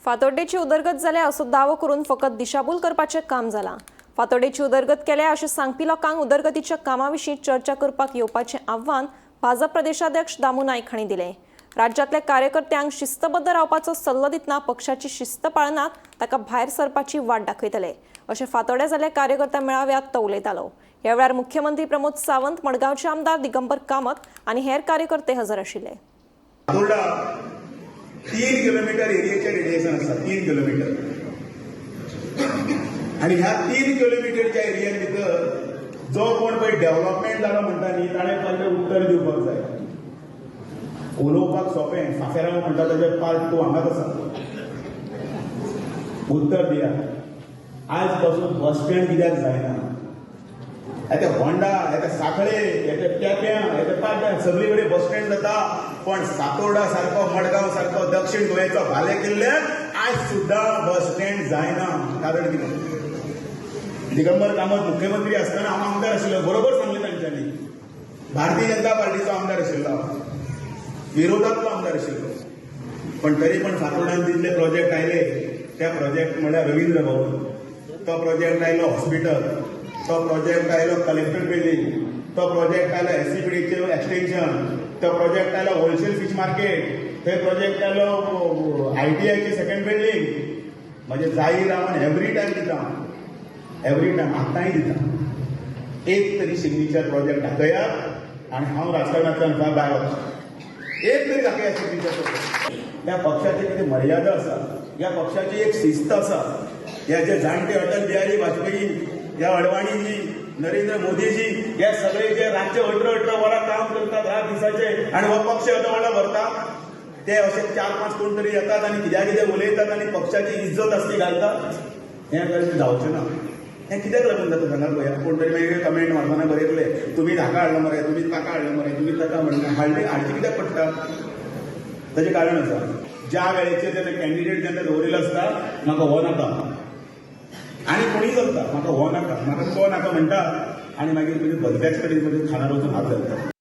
फातोड्डेची उदरगत जाल्या असो दावो करून फकत दिशाभूल करपाचें काम जालां. फातोड्डेची उदरगत केल्या अशें सांगपी लोकांक उदरगतीच्या कामां विशीं चर्चा करपाक येवपाचें आव्हान भाजप प्रदेशाध्यक्ष दामू नायक हांणी दिलें. राज्यांतल्या कार्यकर्त्यांक शिस्तबद्ध रावपाचो सल्लो दितना पक्षाची शिस्त पाळनात ताका भायर सरपाची वाट दाखयतले अशें फातोड्ड्यां जाल्ल्या कार्यकर्त्या मेळाव्यात तो उलयतालो. ह्या वेळार मुख्यमंत्री प्रमोद सावंत, मडगांवचे आमदार दिगंबर कामत आनी हेर कार्यकर्ते हजर आशिल्ले. फातोर्डा 3 किलोमीटर एरियाचे रेडिएशन आसा, 3 किलोमीटर. आणि ह्या 3 किलोमीटरच्या एरियान भितर जो कोण पळय डेव्हलपमेंट जालो म्हणटा न्ही, ताणें तांचें उत्तर दिवपाक जाय. उलोवपाक सोंपें. साखेराव म्हणटा ताजे पार्ट टू हांगाच आसा. उत्तर दिया, आयज पासून बस स्टँड कित्याक जायना? येते होंडा, येते साखळे, येते केप्यां, येते पाट्यां, सगळे कडेन बस स्टँड जाता, पण सातोर्डा सारको, मडगांव सारको दक्षिण गोंयचो भाले किल्ल्याक आयज सुद्दां बस स्टँड जायना. कारण कितें? दिगंबर कामत मुख्यमंत्री आसतना हांव आमदार आशिल्लो. बरोबर सांगलें तांच्यांनी. भारतीय जनता पार्टीचो आमदार आशिल्लो, विरोधातलो आमदार आशिल्लो, पण तरी पण फातोर्डान जितले प्रोजेक्ट आयले, त्या प्रोजेक्ट म्हळ्यार रवींद्र भवन, तो प्रोजेक्ट आयलो हॉस्पिटल, तो प्रोजेक्ट आयलो कलेक्टर बिल्डिंग, तो प्रोजेक्ट आयलो एसईपीडीचे एक्सटेन्शन, तो प्रोजेक्ट आयलो होलसेल फीश मार्केट, थंय प्रोजेक्ट आयलो आयटीआयचे सेकंड बिल्डिंग. म्हणजे जाहीर हांव एवरी टायम दिता, एवरी टायम, आतांय दिता. एक तरी सिग्नेचर प्रोजेक्ट दाखयात आनी हांव राजकारणांतल्यान भायर वता. एक तरी दाखयात सिग्नेचर प्रोजेक्ट. ह्या पक्षाची कितें मर्यादा आसा, ह्या पक्षाची एक शिस्त आसा. ह्या जे जाणटे अटल बिहारी वाजपेयी, ह्या अडवाणीजी, नरेंद्र मोदीजी, हे सगळे जे रातचे 18 18 वरां काम करतात रात दिसाचे आनी हो पक्ष येदो व्हडलो व्हरता, ते अशे चार पांच कोण तरी येतात आनी कित्या कितें उलयतात आनी पक्षाची इज्जत आसती घालतात. हें तशें जावचें ना. हें कित्याक लागून जाता सांगात पळया. कोण तरी मागीर कमेंट मारतना बरयतले, तुमी हाका हाडलो मरे, तुमी ताका हाडलो मरे, तुमी ताका म्हणलें हाडले. हाडचें कित्याक पडटा? ताचें कारण आसा. ज्या वेळेचेर जेन्ना कॅन्डिडेट जेन्ना दवरिल्लो आसता, म्हाका हो नाका आनी कोणीय चलता, म्हाका हो नाका, म्हाका तो नाका म्हणटा आनी मागीर तुमी भलत्याच कडेन खाणार वचून हात घालता.